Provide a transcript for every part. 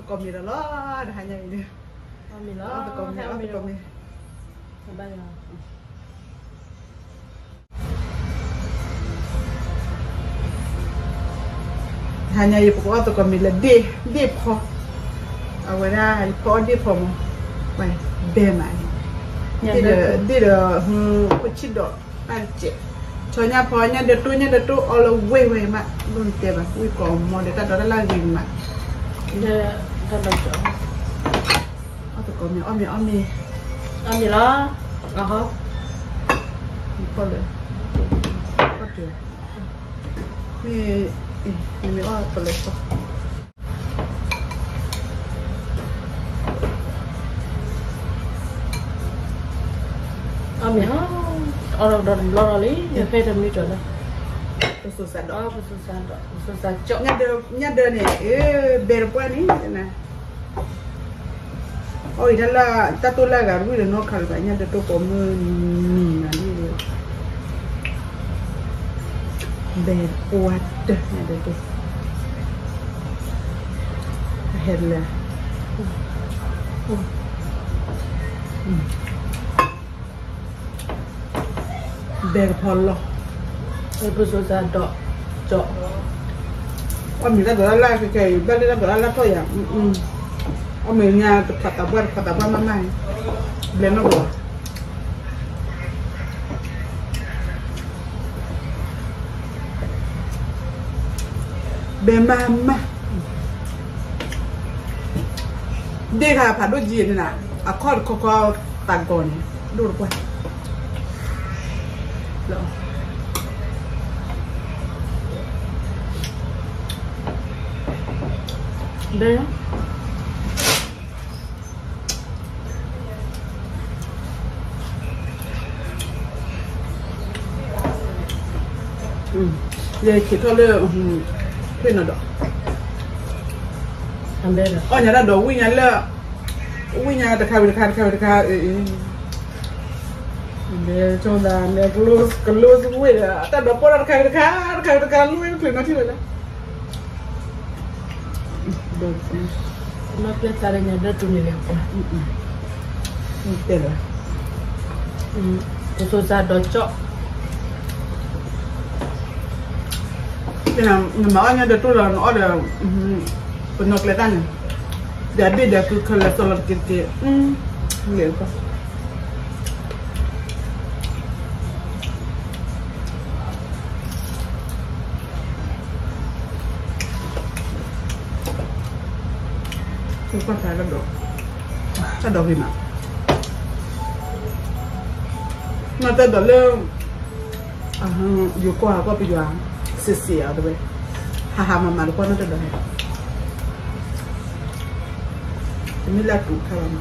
ကိးမံၤဒီးလီၤ တဟါညါအံၤန့ၣ်, ကိးမံၤလီၤ ကိးမံၤ ကိးမံၤ တဟါညါအံၤ ပကအီၣ်သကိးမံၤလၢဒ့ၣ်, ဒ့ၣ်ဖီ, အဝဲဒၣ်ယဖီအီၣ်ဒ့ၣ်ဖီမး, ဘဲမး, ဒ့ၣ်ဒီး ဒ့ၣ်ဒီး ဖိဆံးဒီး ဘၣ်တစဲး, ဆီညၣ်ဖီ ညၣ်ဒၢတိၢ် ညၣ်ဒၢတိၢ်အီလၢဝ့ၢ်ဝဲမး, ဒိၣ်နတဲဘၣ် ဝ့ၢ်ကိးမီၤဒီးတၢ်ဒိးတၢ်လၢဂ့ၤမး, အီၣ်သကိးမံၤ အီၣ်မ့ၤ အီၣ်မ့ၤ, အီၣ်မ့ၤလီၤ, အဟီ, ဖီလၢ, မ့ၢ်, မ့ၢ်အီၣ်ပလၢဖီ အီၣ်မ့ၤ, အီၣ်ဒီးတဘျီလီၤလံ ဖဲတမံၤတလၢ, ပစိၤစးဒီး, ပစိၤစးဒီး, ပစိၤစးကၠီ, ညၣ်ဒၢန့ၣ် အၢ ဘဲတပှၢ်န့ၣ်, အီၣ်အံၤတၢ်လၢ တၢ်တိၢ်လၢအဂၤတဝံၣ်ဒီးနီၢ်ခါလၢၤဘၣ် ညၣ်ဒၢတိၢ်ပိာ်မုၣ်နံၤနၤဒ် ဘဲပှၢ်တၢၢ်ညါဒၢးတိၢ်, အဟဲလၢ, ဘဲကဖီလီၤ, ပစိၤစးဒီး, ကၠီ, အီၣ်မ့ၤတၢ်ဒိးတၢ်လၢခဲခဲအံၤ ဘၣ်လၢတၢ်ဒိးတၢ်လၢထီၣ်ယၤ, အီၣ်မ့ၤညါတခွးသးပှၢ်တခွးသးပှၢ်မးမး, ဘျဲးနီၢ်ဘီ ဘဲမးမး, ဒ့ၣ်ခါဖးဒိၣ်ကံန့ၣ်နၤ, အခီၣ်တခီခီသးဂီၤန့ၣ်, ဒိၣ်တပှၢ်, ဘဲ ယဟဲက့ၤထီၣ်လၢ, ဖ့ၣ်နီၤဒီး, အီၣ်ညါတၢ်ဒီးဝံၣ်ညါလၢ, ဝံၣ်ညါတခါဝံၤတခါ တခါဝံၤတခါ, မ့ၢ်ဆိသးမ့ၢ်ကလိဝ့ၢ်ဒီး တၢ်ဒီးပီၢ်ဒီးတခါဝံၤတခါ တခါဝံၤတခါ လိၣ်ဝဲတချုးနီတထံၣ်လၢၤလၢ နီၢ်ကျဲသးလၢညါဒၢတူၢ်န့ၣ်လဲၣ်, တဲလၢ, ပစိၤစးဒီးကၠီ, နမၤအီၣ်ညါဒၢတူၢ်လီၤ နအီၣ်ဒီး, ပနီၢ်ကျဲသးန့ၣ်, ဒီးဘ့ၣ်ဒီးကုခဲလၢာ်စီလီၤတက့ၢ်တက့ၢ်, လဲၣ် ကွၢ်ဖးတၢ်ဒီး, တၢ်ဒီးဂ့ၤမး, နီၢ်တၢ်ဒီးလၢ, ယိၤကီၢ်ဟးကီၢ်ပယွၤ, စံးစံးအီၤတဝဲ, ဟးဟးမၤမၤတကွၢ်နီၢ်တၢ်ဒီးဟဲ, တမ့ၢ်လၢအတူၢ်ခါလီၤနီ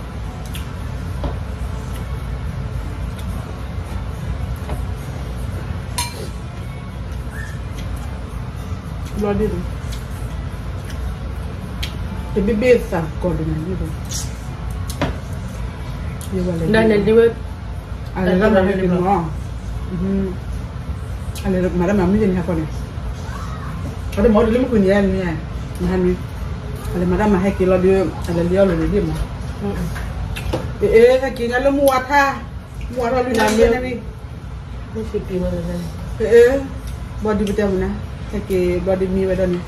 ၤ ဘျီဒ်န့ၣ်, တဘ့ၣ်ဘ့ၣ်သးကီးဒ်န့ၣ်ဒ်န့ၣ်, ဒ်န့ၣ်ဒ်ဝဲ, အလဲၤဒၣ်မၤဟဲက့ၤမး, အလဲၤမၤဒ်မၤမ့ၢ်ယန့ၣ်ဟဲကီးန့ၣ်, အလဲၤမၤဒ်မၤဟဲက့ၤလီၤဒ်, အလဲၤလံအီၣ်လၢဒ်မး, အ့ ဟဲက့ၤညါလၢမုၢ်ဝါထါ, မုၢ်ဝါထါလံနၤမ့ၢ် အ့ ဘျီဒ်ပတဲမနၤ, ဟဲက့ၤဘျီဒ်မံဝဲဒၣ်န့ၣ်,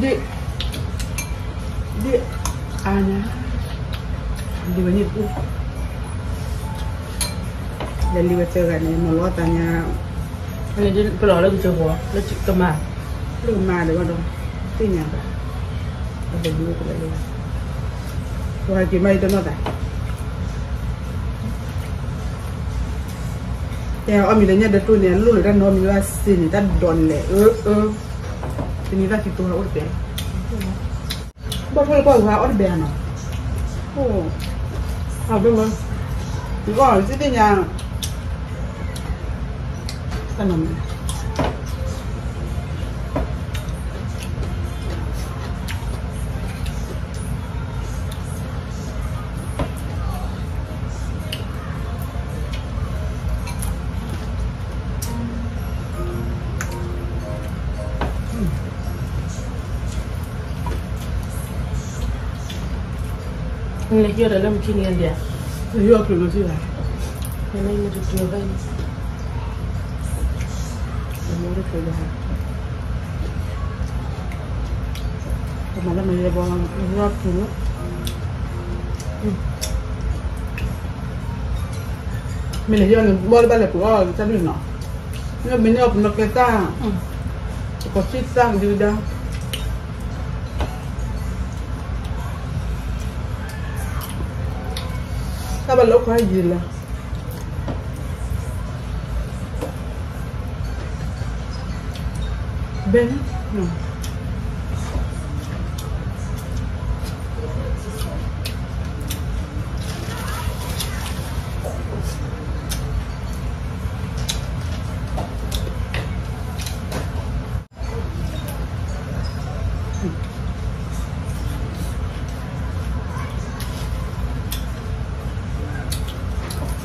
ဒ်, ဒ်, အါညါ, ဒ်ဝဲန့ၣ်တပူၤ, လဲၤလံဝဲသၢဂၤန့ၣ် မၤလီၤသးညါ, ပလီၤလၢကစၢၢ်ဃီ, လၢကမၤ, လၢကမၤဒီးဘၣ်ဒီး, သ့ၣ်ညါဘၣ်, အဘၣ်ဒ်ဝဲကလဲၤလၢ, ပှၤဟဲက့ၤမးအံၤတနီၢ်သး တဲအီၣ်မ့ၤလၢညၣ်ဒၢတိၢ်န့ၣ် အလိၣ်လၢတၢ်နီတမံၤဘၣ်စ့ၢ်န့ၣ် တၢ်ဒိးန့ၣ်လဲၣ်, အၢ, တနံၤဘၣ်ခံကထိအိၣ်တပဲ, ဘၣ်ဖှိၣ်လၢပှၢ်ဝါအီၣ်တပဲဧါနီၤ, အဘၣ်မး, ယကီၢ်သ့ၣ်သ့ၣ်ညါ, တၢ်နီၤမ့ၢ် နဟံးအီၤဒီးလၢမုၢ်ခံနံၤဒဲး, နဟံးအီၤချုးလီၤဆံလီၤ, နမ့ၢ်တချုးဖဲန့ၣ်, နမ့ၢ်တချုးလီၤ, ပမၤလၢမၤယဲဘီ, နဟံးအီၤချုးလီၤ, မ့ၢ်နဟံးအီၤန့ၣ် ဘီတဘၣ်လဲၤပှ့ၤအီၣ်တၢ်ဒုးနီၤ, မ့ၢ်န့ၢ်အီၤပနီၢ်ကျဲတၢ်, ပကီၢ်စံၣ်တၢ်ဒုးဒါ တၢ်ဘၣ်လၢအိၣ်ခိးယံာ်လီၤ, ဘဲန့ၣ်,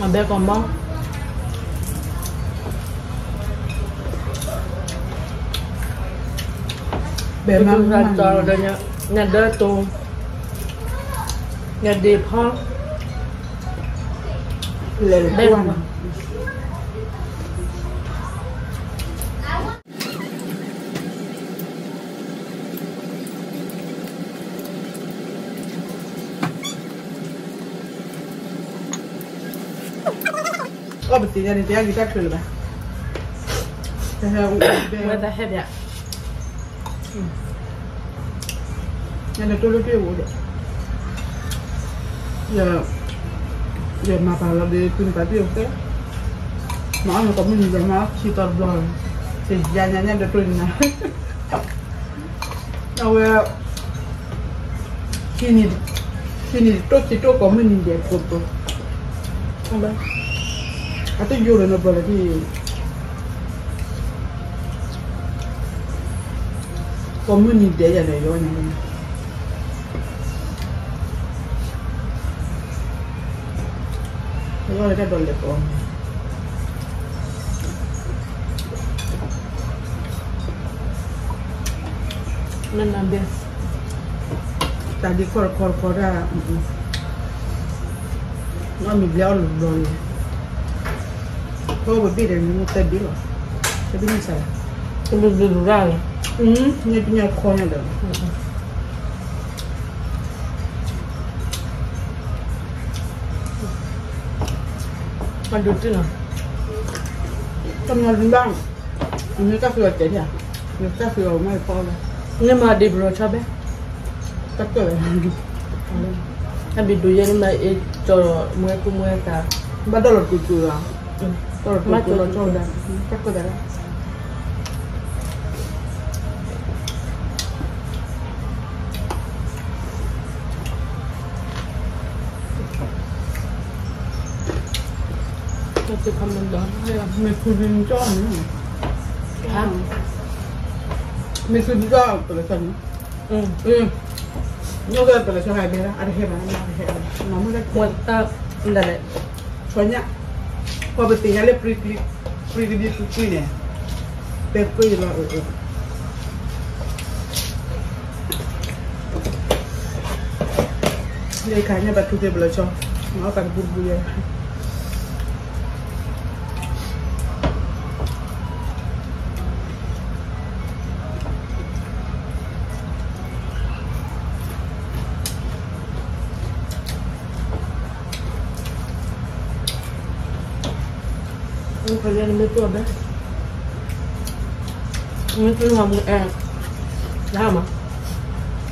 အဘဲကီၢ်မီ, ဘဲမၤတီၤဒီး ညၣ်ဒၢတိၤ, ညၣ်ဒ့ဖီ, လဲၤလၢဘဲကီၢ်မီ. အီၣ်ပသ့ၣ်ညါန့ၣ် တယါဂ့ၤတၢ်ချုးလၢၤဘၣ်, ဝဲတဟဲဘၣ်, ညါန့ၣ်တိၢ်လၢတ့ၢ်အိၣ်ဒီး ယမၤပာ်လီၤဒီး သုနပာ်တ့ၢ်အိၣ်သ့, မၤအီၣ်န့ၣ် ကိးမုၢ်နံၤဒီး မၤအီၣ်ခံသီတဘျီ, ယညါညါဒီးတိၢ်န့ၣ်နၤ, အဝဲ ခံနံၤတတိၢ် ခံတိၢ် ကိးမုၢ်နံၤဒဲး တိၢ်တိၢ်, အတယိာ်လၢနဘျီလၢဒ် ကိးမုၢ်နံၤဒဲးယၤဒီးယီညါ, ယီလၢတၢ်ဒိးလဲၤကိး, နနဘဲ, တၢ်ဒ်ခီတခီတခီတၢ်, နီၢ်မံၤဘျဲအီၣ်လူၤဘျီလံ, ပအိၣ်ပဘ့ၣ်ဒီး နမ့ၢ်သၢဘ့ၣ်လီၤ, သၢဘ့ၣ်န့ၣ်စးလီၤ, တလူၤလူၤလူၤရၣ်လီၤ, န့ၣ်ပညိၣ်ခီညါဒီး မၤဒုးတုၢ်နီၤ, တမၤဒုးဘၣ်, မ့ၢ်တၢ်ဃုအီၤတဲဒၣ်, မ့ၢ်တၢ်ဃုအီၤမ့ၢ်ဖီလီၤ, မ့ၢ်မၤဒံးဘျီဆီဘဲ, တၢ်ကၢၣ်, တၢ်ဘံၣ်ဒိးယဲန့ၣ်မၤအ့ၣ်ကၠီၤမွဲကူမွဲသး, ဘၣ်ဒီးလီၤတကူၤကူၤလီၤ, ဒီးလီၤတကူၤကူၤလီၤဆီဒၣ်, တၢ်ကၢၣ်သးဒၣ် မ့ၢ်သူၣ်ဒုးကၠီၣ်န့ၣ်, မ့ၢ်သူၣ်ဒုးကၠီၣ်ပလၢၤသၢန့ၣ်, ညိၣ်ကဲပလၢၤသၢဟဲဘဲလၢ အတဟဲဘၣ်, အတဟဲဘၣ်, မ့ၢ်တၢ်လဲၣ်, ဆီညၣ်, ပှၤပသ့ၣ်ညါလၢ ပြံကဒံကွံာ်န့ၣ်, ပဲပှ့ၤလီၤအၢ, လၢခါညါဘၣ်ထူသ့ၣ်ပလၢၤဆီ, မ့ၢ်အီၣ်သးတပူတပူယဲ, မ့ၢ်သူၣ်မၤမူအဲၣ်,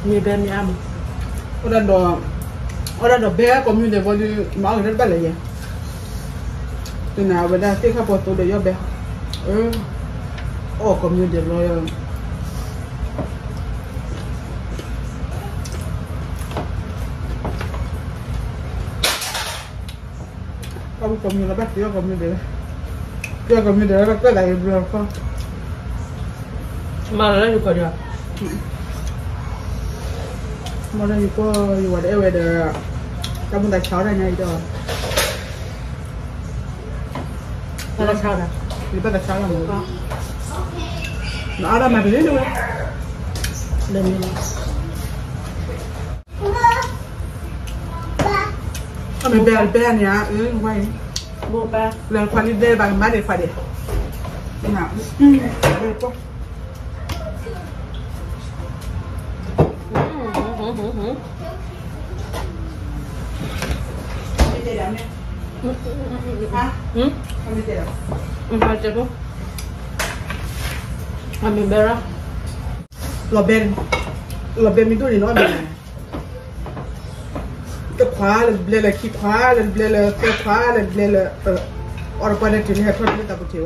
မ့ၢ်ဘဲမ့ၢ်အါမး, အီၣ်ဒၣ်ဒီး, အီၣ်ဒၣ်ဒီးဘဲကိးမုၢ်ဒဲးဘီဒုး မၤအီၣ်က့ၤတၢ်တဘၣ်လၢၤယဲ, သနာ်ဝဲဒၣ်သ့ၣ်ခၣ်ပီသိဒီးယီၢ်ဘဲ, အီၣ်ကိးမုၢ်ဒဲးဘီ ပှၤကိးမုၢ်လၢဘၣ်တ့အီၣ်ကိးမုၢ်ဒဲး, တ့အီၣ်ကိးမုၢ်ဒဲးလၢကၢၣ်သးက့ၤဘျီဃီ, မၤလၢယကီၢ်ဒီး, မၤလၢယကီၢ်ယဝၤတအဲၣ်ဝဲဒီး, တၢ်မုၢ်သးဆါအီၣ်တၢ်ညါအံၤဒီး, ဘၣ်သးဆါအီၣ်, ယဘၣ်သးဆါအီၣ်လီၤမး, နအါဒၣ်မၤတဂ့ၤဒၣ်ဝဲ, လၢမ့ၢ်လီၤ. အမ့ၢ်ဘဲအီၤတဘဲန့ၣ်ဧါ, အၢ ဝဲအံၤ, လၢခွါလံဘဲဘၣ်ကမၤန့ၢ်ခွါဒဲး, အမ့ၢ်ဘဲ, လီၤဘဲမ့ၢ်ဒိၣ်န့ၣ်နီၤ, တခွါလၢတဘျဲလၢခံခွါလၢတဘျဲလၢသၢခွါလၢတဘျဲလၢ, အီၣ်တပှၢ်န့ၣ်တုၤလၢဟဲထီၣ်တုၤလၢတၢ်ပူၤထံးဝဲ,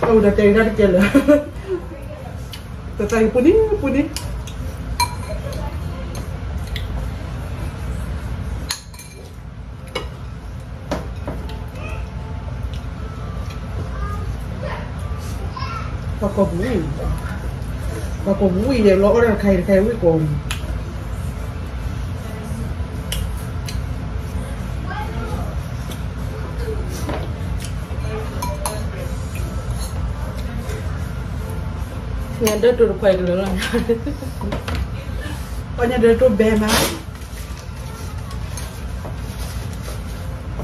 အဝဲဒီးတဲာ်ကဒါတကဲလၢာ်, တသးကပူၤန့ၣ်ပူၤန့ၣ် ပှၤကိာ်ပူၤ, ပှၤကိာ်ပူၤဝံၣ်ဒဲးလီၤအီၣ်တၢ်တခါအံၤတခါအံၤဝံၣ်ကိာ်ပူၤ, ညၣ်ဒၢတိၢ်တခွဲးကလၢာ်လီၤ, ပှၤညၣ်ဒၢတိၢ်ဘဲမး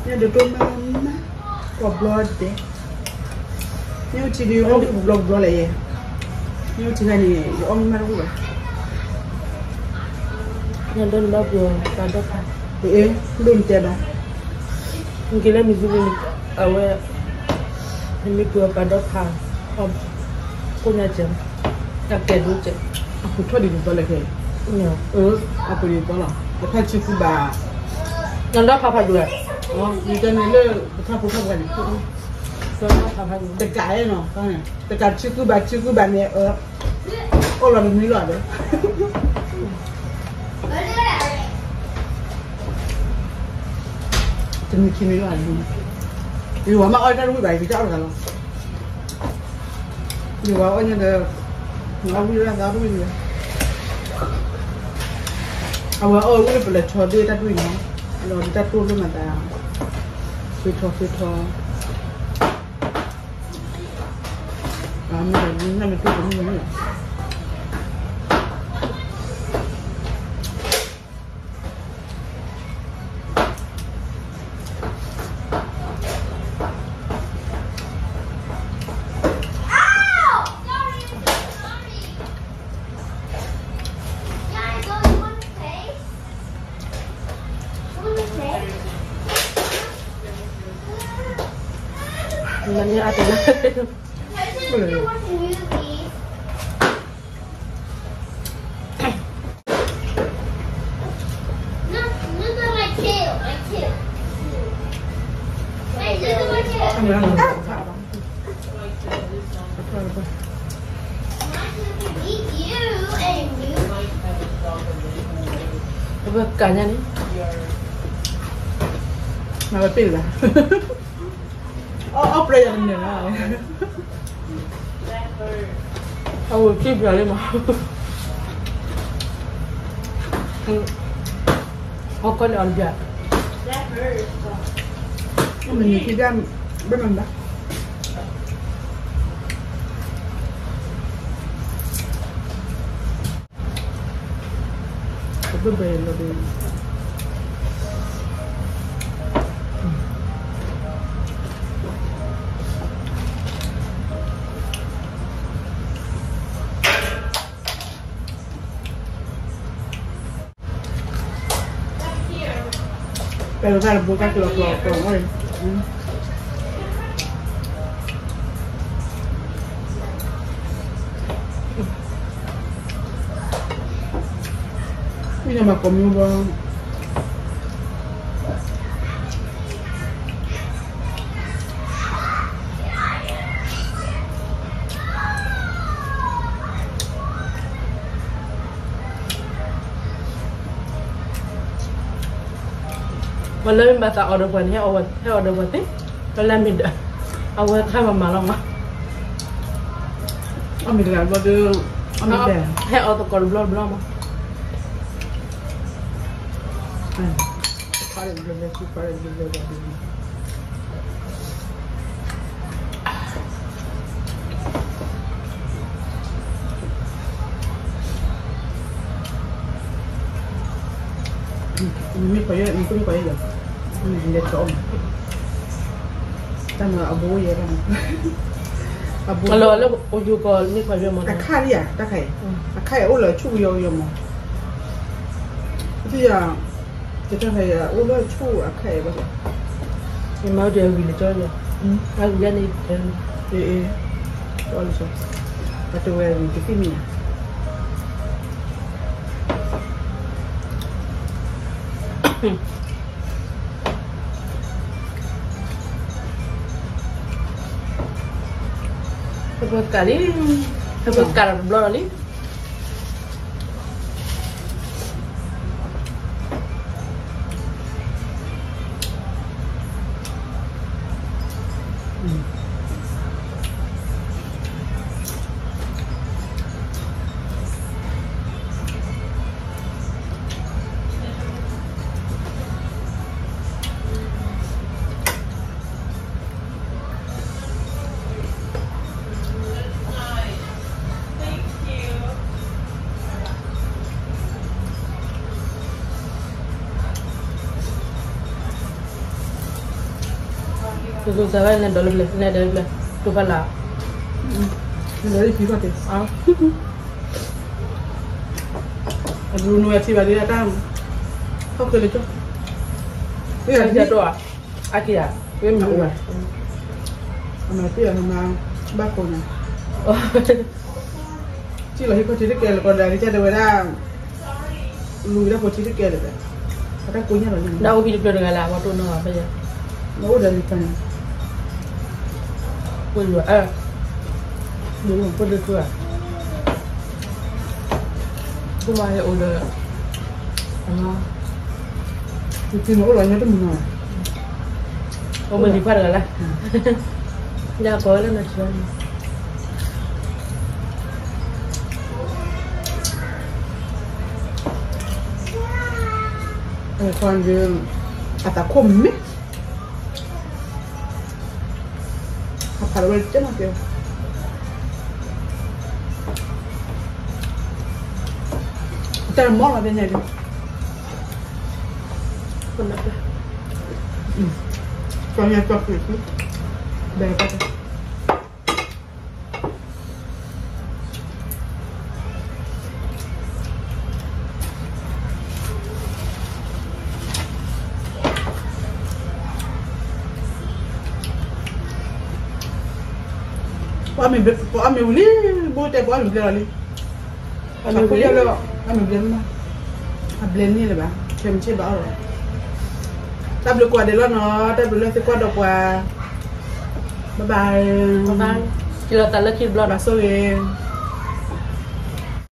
ညၣ်ဒၢတိၢ်မးမး, ကိးဘျီဒဲး, မ့ၢ်အိၣ်ထံဒုး ယအီၣ်ကဘျီကဘျီလဲၣ်ယဲ, မ့ၢ်အိၣ်ထံခါန့ၣ် ယအီၣ်မ့ၢ်မးတအိၣ်ဘၣ်, ညၣ်ဒၢနဘၣ်ပှ့ၤအီၤပာ်ဒီဖး, အ့ ဒိၣ်နတဲဘၣ်, နက့ၤလၢမံၤဒုန့ၣ် အဝဲ နမ့ၢ်ပှ့ၤအီၤပာ်ဒီဖး, ကိၣ်ညါစဲး, တၢ်ကဲဒိၣ်စဲး, အပူၤထီၣ်ဒ်သိးလဲၣ်ခဲ, အပူၤဒ်သိးလီၤ, တခါဆံဃုဘၣ်, ညၣ်ဒၢဖးဖးဒိၣ်ဝဲ, ယတဲန့ၣ်လၢ တခါပူၤထီၣ်ပှၤန့ၣ်, တကးနီၤ, တကးဆံဃုဘၣ်ဆံဃုဘၣ်န့ၣ်, အိၣ်လီၤတနွံလီၤဒီး တနွံခံနွံလီၤ, ယဝၤမ့ၢ်အီၣ်တၢ်တဝံၣ်ဘၣ် ယကစၢ်အီၣ်တဂၤလီၤ, ယဝၤအီၣ်ညါဒီး အဝံၣ်ဝဲဒၣ်သးတဝံၣ်န့ၣ်, အဝဲအီၣ်ဝံၣ်ပလဲၤထီဒ့ၣ်တၢ်တဝံၣ်န့ၣ်, ဒီးတၢ်တိၢ်လိၣ်မၤသး, ဃ့ထီဃ့ထီ မ့ၢ်တမ့ၢ် အဝဲကညါန့ၣ်, မၤဝဲပ့ၢ်လၢ, အီၣ်ပျဲယၤတမ့ၢ်လၢ, အဝဲက့ၢ်ပျဲလံမး, အီၣ်ကီၢ်န့ၣ်အီၣ်တပျဲ, မ့ၢ်နံၤခံဒၣ်, ဘၣ်မနုၤဘၣ် ကဘၣ်ဘၣ်လီၤဒီး, ပှၤတၢ်တဘိတၢ်ကျီကျီကျီ, မ့ၢ်မၤကိးမံၤဘၣ် ပှၤလၢမ့ၢ်ဘၣ်သး order ပှၤန့ၣ် ဟဲ order ပှၤသ့, ပှၤလၢမ့ၢ်ဒီး အဝဲခါမၤမၤလီၤမး, အမ့ၢ်တဂၤဘျီဒီး အမ့ၢ်ဟဲ order သကိးတဘျီတဘျီမး. မ့ၢ်ပှၤယဲၢ် မ့ၢ်ပှၤယဲၢ်ယၤ, လဲၤထီၣ်အီၣ်မး, တၢ်မၤအဘိယဲၢ်, အဘိလၢအိၣ်ယိၤကီး မ့ၢ်ပှၤယဲၢ်မး, အခါလံဧါ တၢ်ခါအံၤ, အခါအံၤအိၣ်လၢဆူၣ်ကယီကယီမး, သ့ၣ်ယၤ, တၢ်ခါအံၤအိၣ်လၢဆူၣ်အခါအံၤဘၣ်, ယမၤဒ်အဂ့ၤလၢကၠီယၤ, အဂ့ၤန့ၣ်, အလီၤဆီ, ပှၤတဝဲအဂ့ၤတသ့ၣ်မ့ၢ်ဧါ. ဟဲပကးလံ, ဟဲပကးလီၤတဘျီလီၤလံ. ကစၢ်ဝဲန့ၣ်ဒီးလၢပျဲၢ် နဲဒဲးလၢပျဲၢ် တိၢ်ဖးလၢ်, ဒီးလၢဖံခီၣ်ထံး, အဒူနဝဲထံဘၣ်ဒ်တၢ်, ဟီၣ်ခိၣ်လၢကၠီ, အက့ၤဧါ, ဝဲမၤအိၣ်ဘၣ်, အမၤတ့ၢ်အမၤ, ဘၣ်ကိးညါ, ထံၣ်လီၤဟံၣ်ခိၣ်ထံးတကဲလၢၤကီးဒီး ကစၢ်တဲဝဲဒၣ် လူၤဝဲဒၣ်ဖိထံတကဲလၢၤဘၣ်, အတၢ်ကိးညါလီၤလံ, ဒၣ်အိၣ်ဖံတဖျၢၣ်တဂၤလၢအဝဲတိၢ်နီၢ်ဘၣ်ယဲ, နအိၣ်ဒီးလံဖဲန့ၣ်, ပယွၤ, ဖိဒိၣ်ထူဧါ, ဖိမၤဟဲအိၣ်ဒီး, နအိၣ်လီၤညါတမုာ်နီၤ, အိၣ်မ့ၢ်လံၤဖးတဂၤလၢ်, ဒၣ်ကိးဝဲလၢနထံၣ်ဘၣ်န့ၣ် အသးခိၣ်မ့ၢ်, အဖးလီၤဝဲကဲနီၤကဲ, တၢ်မီၢ်လီၤကဲညါကဲ, ကီၢ်ညါကီၢ်က့ၤ, ဘဲကီၢ် ပအီၣ်မ့ၤဝံၤလံ, ဘိတဲပအီၣ်မ့ၤဘျဲၣ်လီၤလံ, အီၣ်မ့ၤဝံၤလံ, အီၣ်မ့ၤဘျဲၣ်မး, အဘျဲၣ်န့ၣ်လၢၤဘၣ်, ခဲမုၢ်ဆ့ၣ်ဘၣ်အီၣ်လီၤ, တၢ်ဘျုးကိးဂၤဒဲးလီၤနီၤ, တၢ်ဘျုးလၢသုကွၢ်ဒီးပှၤ, bye bye, က့ၤလီၤသးလၢခံတဘျီဒီး ဆိၣ်ဂ့ၤ